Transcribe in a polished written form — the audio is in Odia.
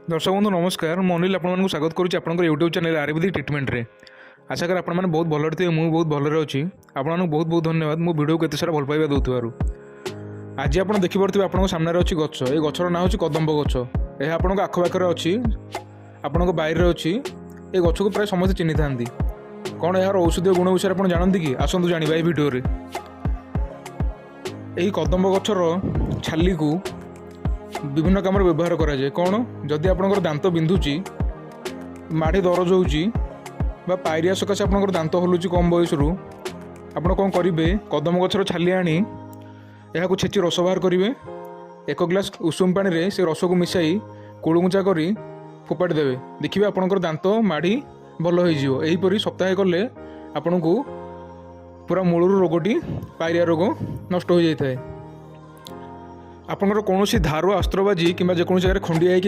ଦର୍ଶକ ବନ୍ଧୁ, ନମସ୍କାର। ମୁଁ ଅନିଲ ଆପଣମାନଙ୍କୁ ସ୍ୱାଗତ କରୁଛି ଆପଣଙ୍କର ୟୁଟ୍ୟୁବ୍ ଚ୍ୟାନେଲ୍ ଆୟୁର୍ବେଦିକ ଟ୍ରିଟମେଣ୍ଟରେ। ଆଶା କରେ ଆପଣମାନେ ବହୁତ ଭଲରେ ଥିବେ। ମୁଁ ବହୁତ ଭଲରେ ଅଛି। ଆପଣମାନଙ୍କୁ ବହୁତ ବହୁତ ଧନ୍ୟବାଦ ମୋ ଭିଡ଼ିଓକୁ ଏତେ ସାରା ଭଲ ପାଇବା ଦେଉଥିବାରୁ। ଆଜି ଆପଣ ଦେଖିପାରୁଥିବେ, ଆପଣଙ୍କ ସାମ୍ନାରେ ଅଛି ଗଛ। ଏ ଗଛର ନାଁ ହେଉଛି କଦମ୍ବ ଗଛ। ଏହା ଆପଣଙ୍କ ଆଖପାଖରେ ଅଛି, ଆପଣଙ୍କ ବାରିରେ ଅଛି। ଏ ଗଛକୁ ପ୍ରାୟ ସମସ୍ତେ ଚିହ୍ନିଥାନ୍ତି। କ'ଣ ଏହାର ଔଷଧୀୟ ଗୁଣ ବିଷୟରେ ଆପଣ ଜାଣନ୍ତି କି? ଆସନ୍ତୁ ଜାଣିବା ଏହି ଭିଡ଼ିଓରେ। ଏହି କଦମ୍ବ ଗଛର ଛାଲିକୁ ବିଭିନ୍ନ କାମରେ ବ୍ୟବହାର କରାଯାଏ। କ'ଣ? ଯଦି ଆପଣଙ୍କର ଦାନ୍ତ ବିନ୍ଧୁଛି, ମାଢ଼ି ଦରଜ ହେଉଛି ବା ପାଇରିଆ ସକାଶେ ଆପଣଙ୍କର ଦାନ୍ତ ହଲୁଛି କମ୍ ବୟସରୁ, ଆପଣ କ'ଣ କରିବେ? କଦମ୍ବ ଗଛର ଛାଲି ଆଣି ଏହାକୁ ଛେଚି ରସ ବାହାର କରିବେ। ଏକ ଗ୍ଲାସ୍ ଉଷୁମ ପାଣିରେ ସେ ରସକୁ ମିଶାଇ କୁଳୁକୁଚା କରି ଫୋପାଡ଼ି ଦେବେ। ଦେଖିବେ, ଆପଣଙ୍କର ଦାନ୍ତ ମାଢ଼ି ଭଲ ହୋଇଯିବ। ଏହିପରି ସପ୍ତାହେ କଲେ ଆପଣଙ୍କୁ ପୁରା ମୂଳରୁ ରୋଗଟି, ପାଇରିଆ ରୋଗ ନଷ୍ଟ ହୋଇଯାଇଥାଏ। ଆପଣଙ୍କର କୌଣସି ଧାରୁଆ ଅସ୍ତ୍ର ବାଜି କିମ୍ବା ଯେକୌଣସି ଜାଗାରେ ଖଣ୍ଡିଆ ହେଇକି